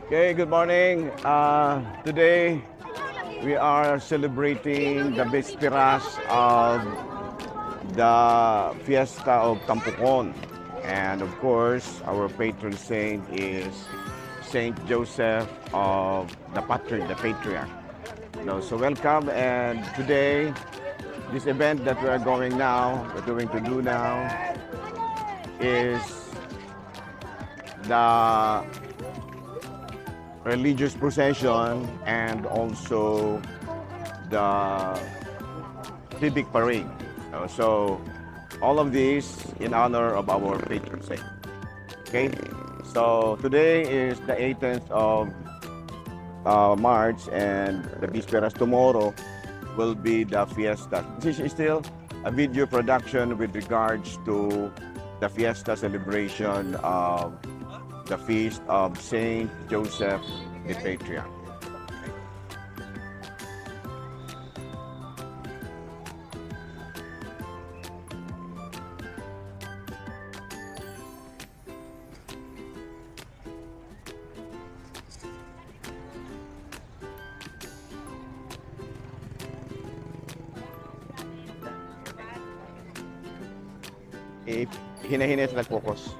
Okay, good morning. Today we are celebrating the Visperas of the Fiesta of Tambukan. And of course, our patron saint is Saint Joseph of the Patri, the Patriarch. No, so welcome, and today this event that we are going now, we're going to do now is the religious procession and also the civic parade. So all of these in honor of our patron saint. Okay, so today is the 18th of March, and the Visperas tomorrow will be the fiesta. This is still a video production with regards to the fiesta celebration of the feast of Saint Joseph the Patriarch. Eh, hinahinay sa nag-focus.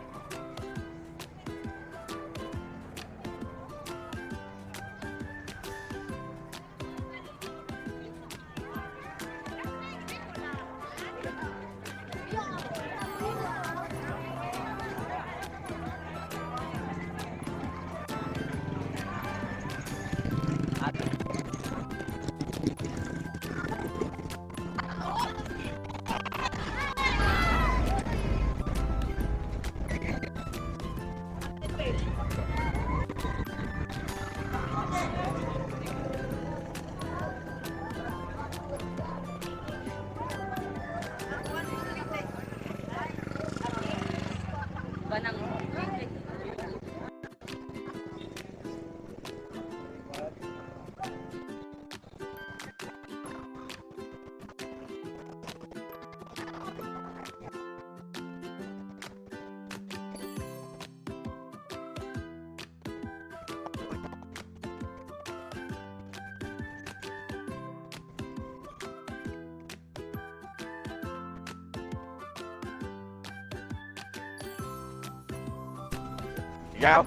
Ikaw?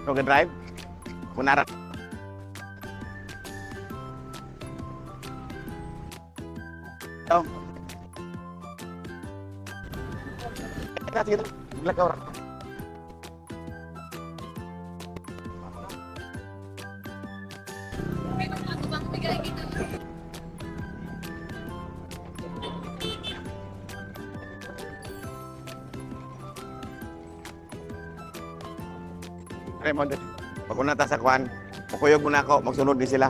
Ikaw ka drive? Kunara. Ikaw? Sige, lakaw ra. Raymond, pag una ta sa kwan, makuyog muna ako, magsunod din sila.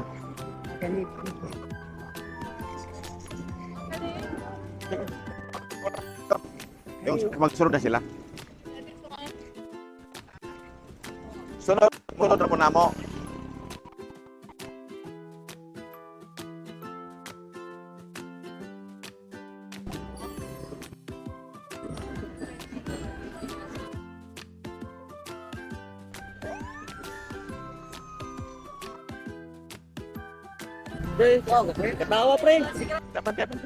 Yung magsunod na sila. Sunod, sunod na po na mo. Pre, katawa, pre. Dapat, dapat.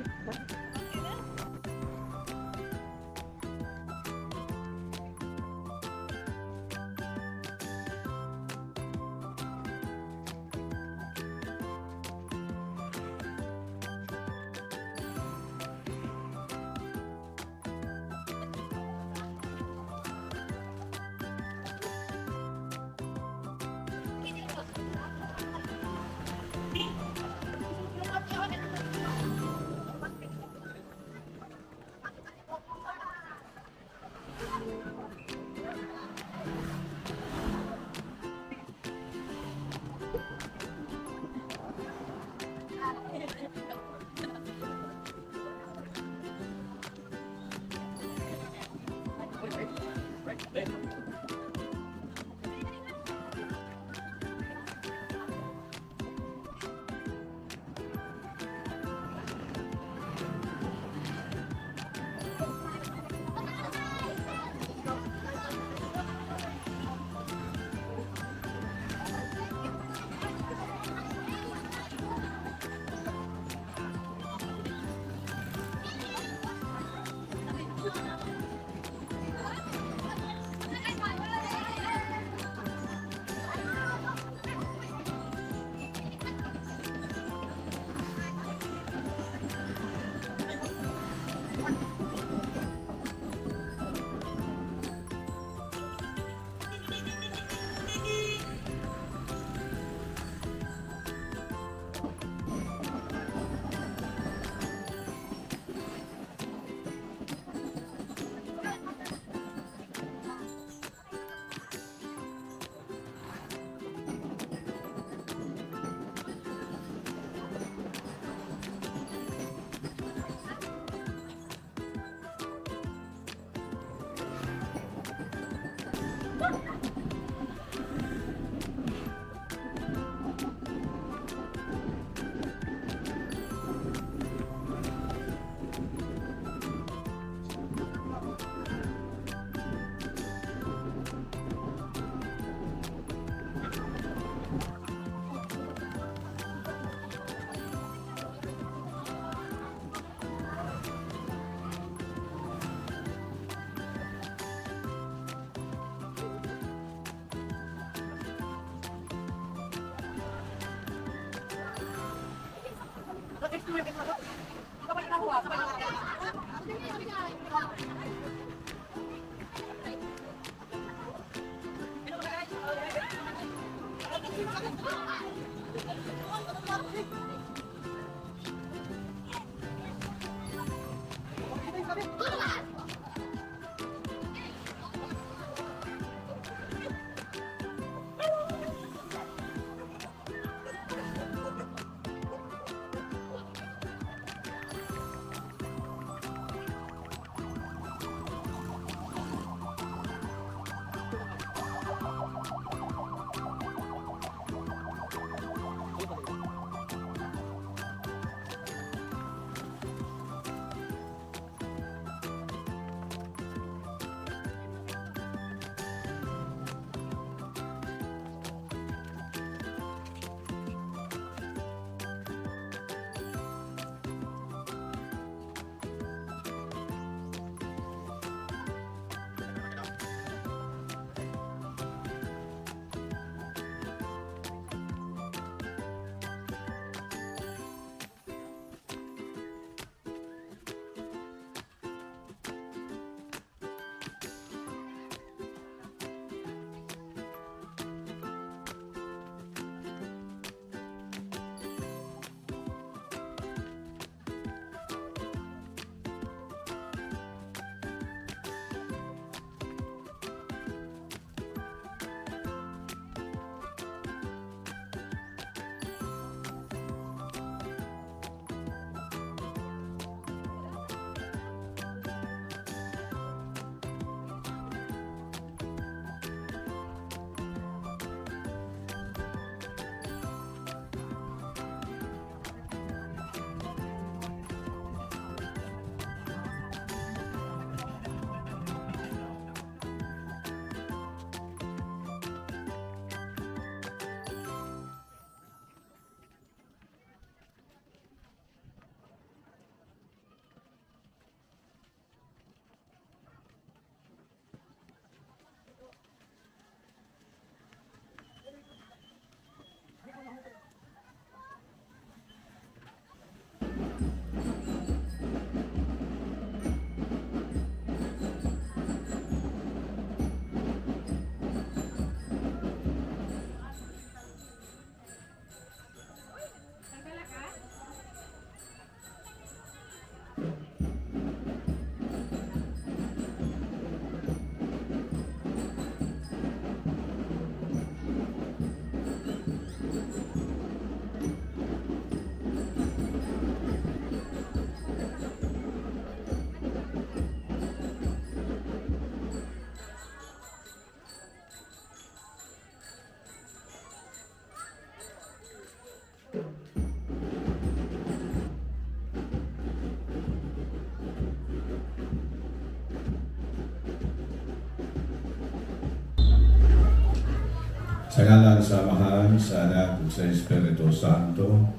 Sa ngalan sa Amahan, sa Anak, ug sa Espiritu Santo,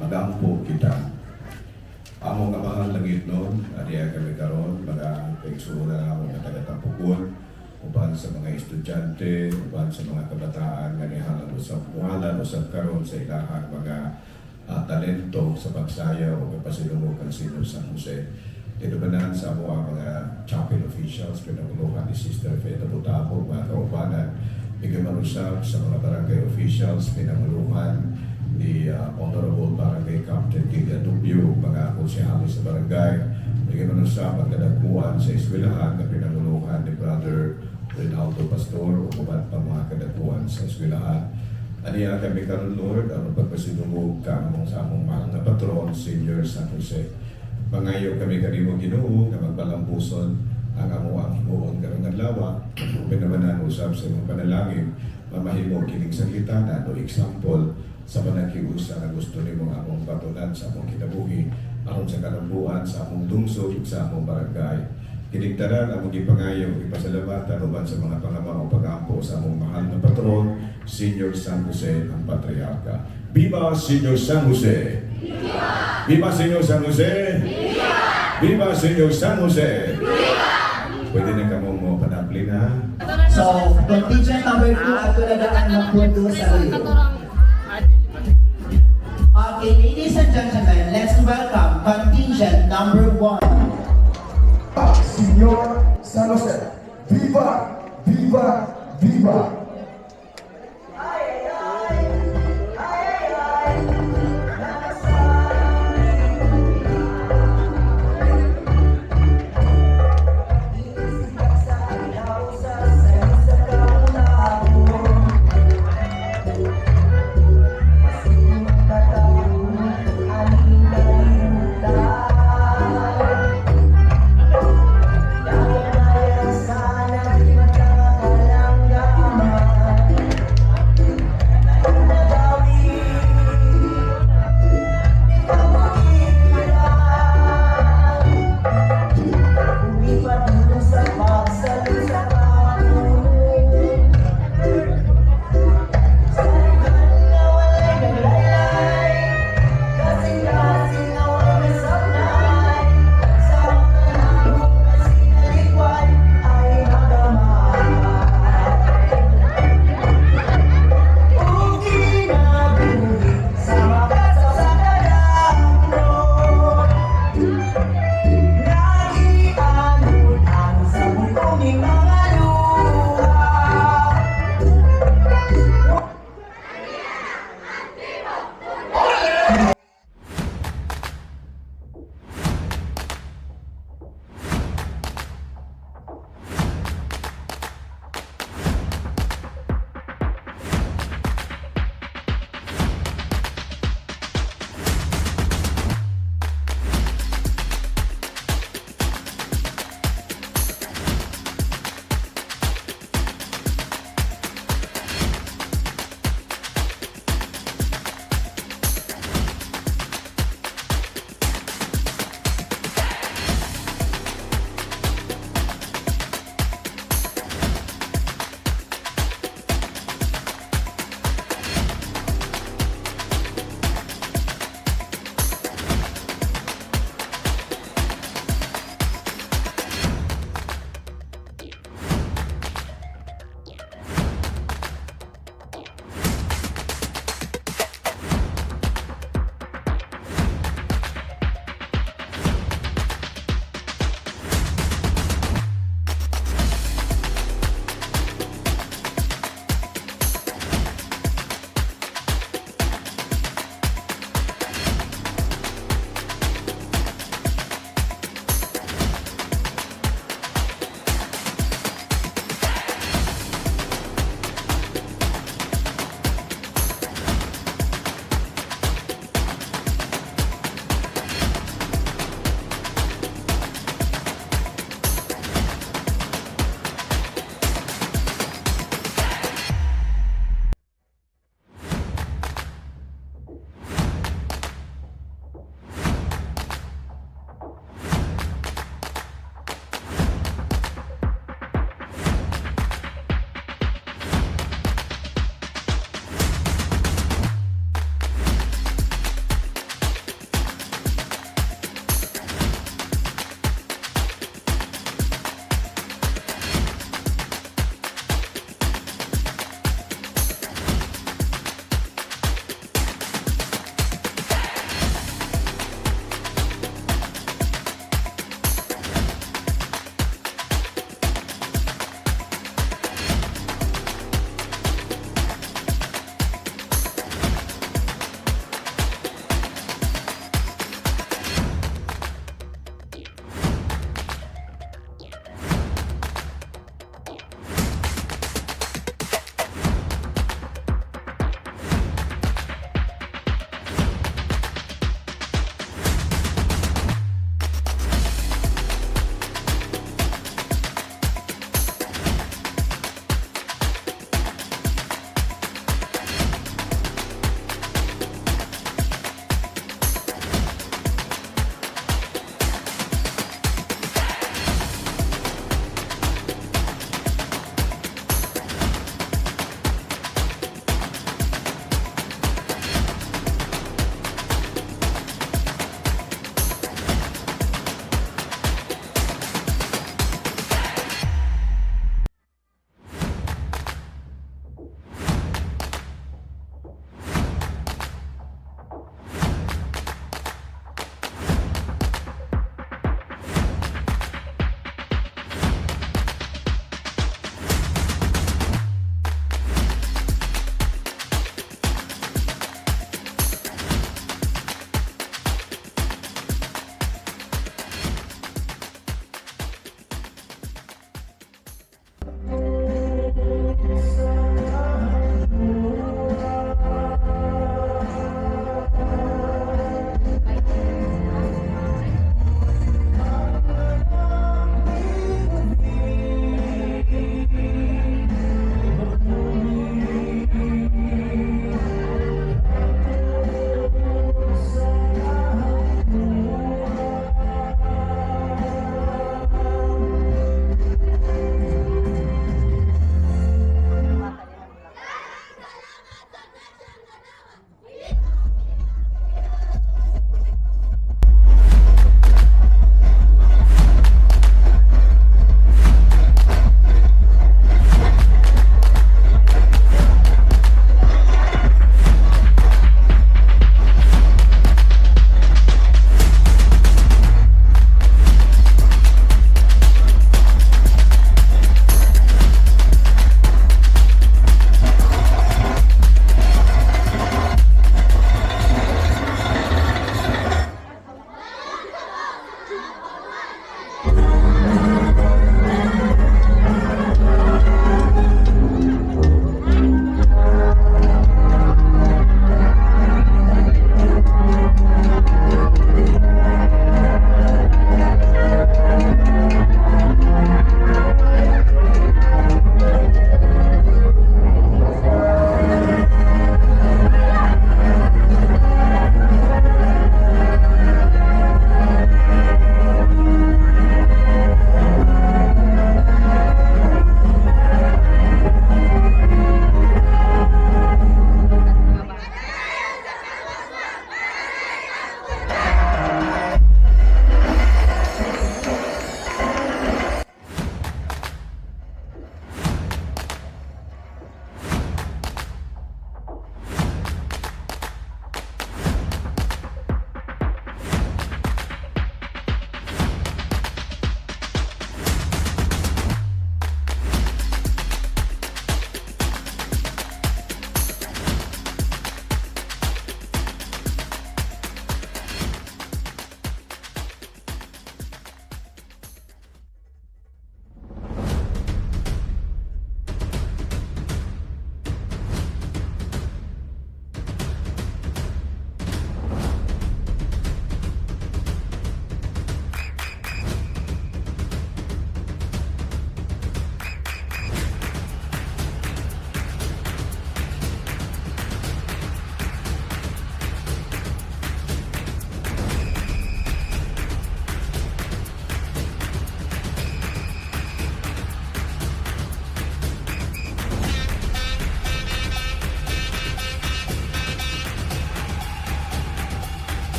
magampo kita. Among Amahan langitnon, aniya kami karon, mga kaigsuonan among nga taga-Tampokon, uban sa mga estudyante, uban sa mga kabataan nga nihalan usab muhalan usab karon sa ilahang mga talento sa pagsayaw o pagpasilungog kang Senyor San Jose. Tinubanan sa amo ang mga chapel officials, pinanguluhan ni Sister Feda Butako, mga kaubanan, bigyan man usab sa mga barangay officials, pinanguluhan ni Honorable Barangay Captain Giga Dubio, mga konsehales sa barangay, bigyan man usab ang kadagkuan sa eskwelahan na pinanguluhan ni Brother Rinaldo Pastor o uban pa mga kadagkuan sa eskwelahan. Aniya kami karon, Lord, ang pagpasidungog kamong sa among mahal na patron, Senior San Jose. Mangayo kami kanimo, Ginoo, nga magbalambuson ang amo ang himuon karong adlaw. Pinamanan usab sa imong panalangin, mamahimo kining sanlitan o example sa panaghiusa nga gusto nimo among batunan sa among kinabuhi aron sa kalambuan sa among lungsod ug sa among barangay. Kining tanan among gipangayo ug gipasalamatan uban sa mga pangamao pag-ampo sa among mahal na patron, Senior San Jose ang Patriarka. Viva Senior San Jose! Viva! Viva Senior San Jose! Viva! Viva Senior San Jose! Viva! Pwede na kamo mo panapli na. So, contingent number 2, ato na daan magpunto sa ulo. Okay, ladies and gentlemen, let's welcome contingent number 1. Señor San Jose. Viva, viva, viva.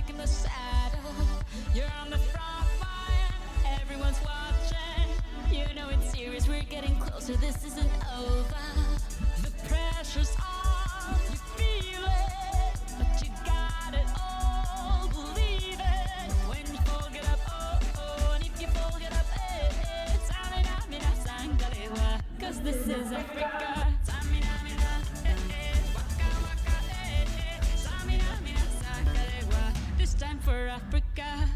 Back in the saddle. You're on the front line, everyone's watching. You know it's serious, we're getting closer, this isn't over. The pressure's on, you feel it, but you got it all. Believe it. When you fall, get up, oh, and if you fall, get up, eh, eh. Tsamina, mina, zangalewa, 'cause this is Africa. Tsamina, mina, eh, eh, waka, waka, eh, eh. Tsamina, mina, zangalewa, this time for Africa.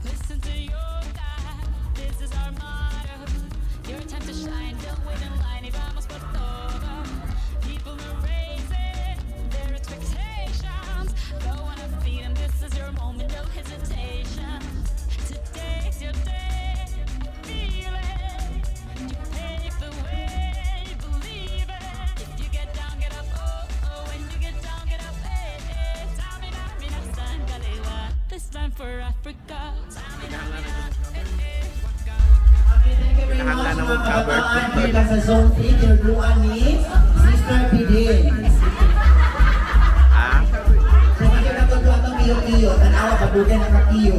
Listen to your God, this is our motto. Your time to shine, don't wait in line, y vamos por todo. People are raising their expectations. Go on and feed 'em, this is your moment, no hesitation. Today's your day, feel it. You pave the way, believe it. If you get down, get up, oh. When you get down, get up, eh, eh. Tsamina, mina, zangalewa. This time for Africa. Tsamina, mina, eh, eh. Waka, waka. Okay, thank you very much, Kinahanglan na mga mong cover. Kabataan. Dito sa Zone 3, tinudluan ni Sister Pidin. Ah? Kung hindi natudluan itong kiyo-kiyo, tanawa, padugay na kakiyo.